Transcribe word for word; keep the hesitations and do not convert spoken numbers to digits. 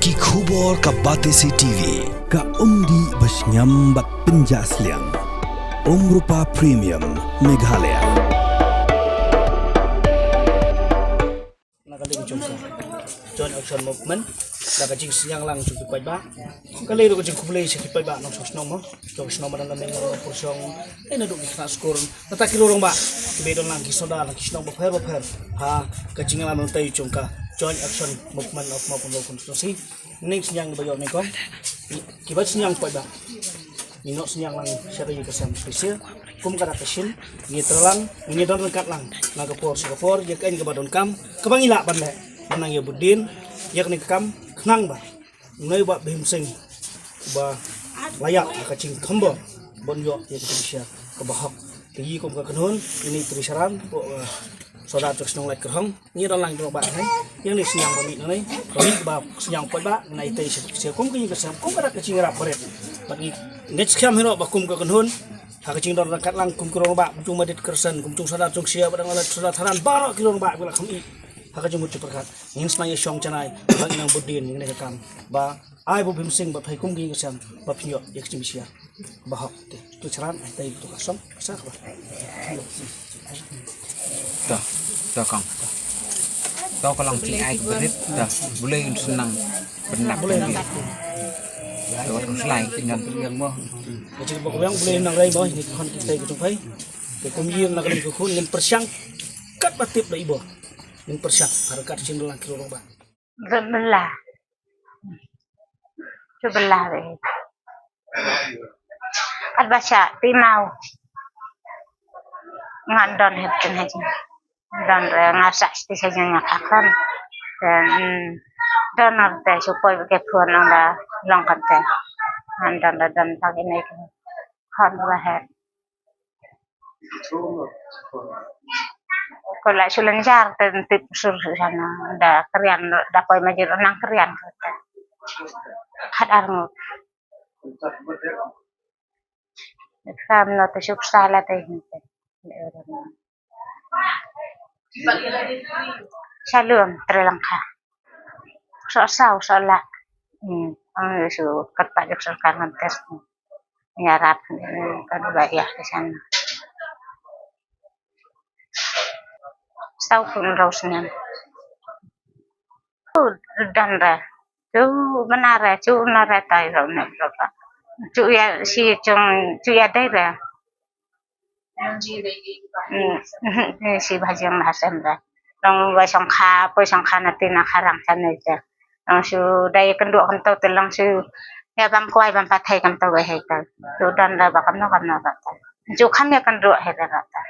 Ki khubor ka Batesi T V, ka umdih ba shngiam bad pynjah sliang. Umrupa Premium, Meghalaya. Na ka liang jong ka Joint Action Movement, da ka jingsngewlang jong ki paidbah. Ka lei ruh ka jingkhublei sha ki paidbah nongshong shnong mo. Jong shnong madan la meng nongpyrshong. Ai naduh ki khynnah skul. Nangta ki rangbah. Ki ba don lang ki sordar lang ki shnong bapher bapher. Ha ka jingïalam nangta jong ka Joint Action Movement of Mawkynrew Constituency. Ngi sngewlang ba ïoh nyngkong. Ki ba sngewlang paidbah. Ngi ïoh sngewlang lang sha ka ïing ka sem special. Kum ka dak ka shin. Ngi trei lang, ngi don ryngkat lang. Na ka por sha ka por, ïa ka ain ka ba donkam. Ka ba ngi lah ban leh. Ban nang ïa bud dien. Ïa kane ka kam, khnang ba. Ngi ba Bhim Singh. Ba la ïa ka jingthombor. Ban ïoh ïa ka jingshisha. Ka ba hok. Te ïa kum ka kynhun, ini tri sharan, po, eh, sordar jong shnong Laitkyrhong. Ngi don lang jong ba hai. Ïa ngi sngewlang ba mih nangne. Ba mih ba sngewlang paidbah. Ngi nai tei sha, sha kum ka ïing ka sem. Kum ka dak ka jingïarap barit. Bad ngi ngeit skhem hi ruh ba kum ka kynhun. Ha ka jingdon ryngkat lang kum ki rangbah. Kum jong Madit Kyrsen. Kum jong sordar jong shisha. Ba dang la sordar tharan. Baroh ki rangbah. Ba la kham i. Ha ka jingmut jingpyrkhat. Ngin sa nang ïa shong janai. Ba ngi nang bud dien. Ngi nang ïa kam. Ba ai ba Bhim Singh. Ba phai kum ka ïing ka sem. Ba phin ïoh. Ïa ka jingshisha. Ba hok te. Tu charan ai tai tu ka song. Sa ka ba. To, to kong. To ka long jingïaid barit. To, Blei un sa nang pyndap. Blei un nang. To wat kong slai, tinggal. Ka jingba ka biang Blei un nang rei mo, ini ka khon kita ka jong phai. Te kum ïa na ka liang ka khun ngin pyrshang. Katba tip da i ba. Ngin pyrshang. Har kat jinglang ki rangbah. Bela. Bela deh. Kat ba sha ti mau. Ngan don hep ten hajin. Don re nga sa sti sa jang nga akan. Dan don ar te supoi ke phone ong da long kan te. Ngan don re don pagi ne ke. Kan ba hep. Ko la sulan jar te tip sur sana da krian da poi majir nang krian kata. Hat arngut. Kam no te sup sala te hinte. Shalom, Sri Lanka. So sau, so la. Hmm, ang su kat pa juk sorkar ngan tes. Nyarap, hmm, kan ba ya ke sana. Stau pun rau senen. Tu dan ra. Tu menara, tu menara tai rau ne rau. Tu ya si jong, tu ya dai ra. Hmm, si bhajing na sem ra. Long ba song kha, poi song kha na tina kharang sana ja. Nang su dei kynduh kynto te long su ïa bam kwai bam pathai kynto wei hei ta. Tu don da ba kamno kamno ba ta. Ju kham ïa kynduh hei da ba ta.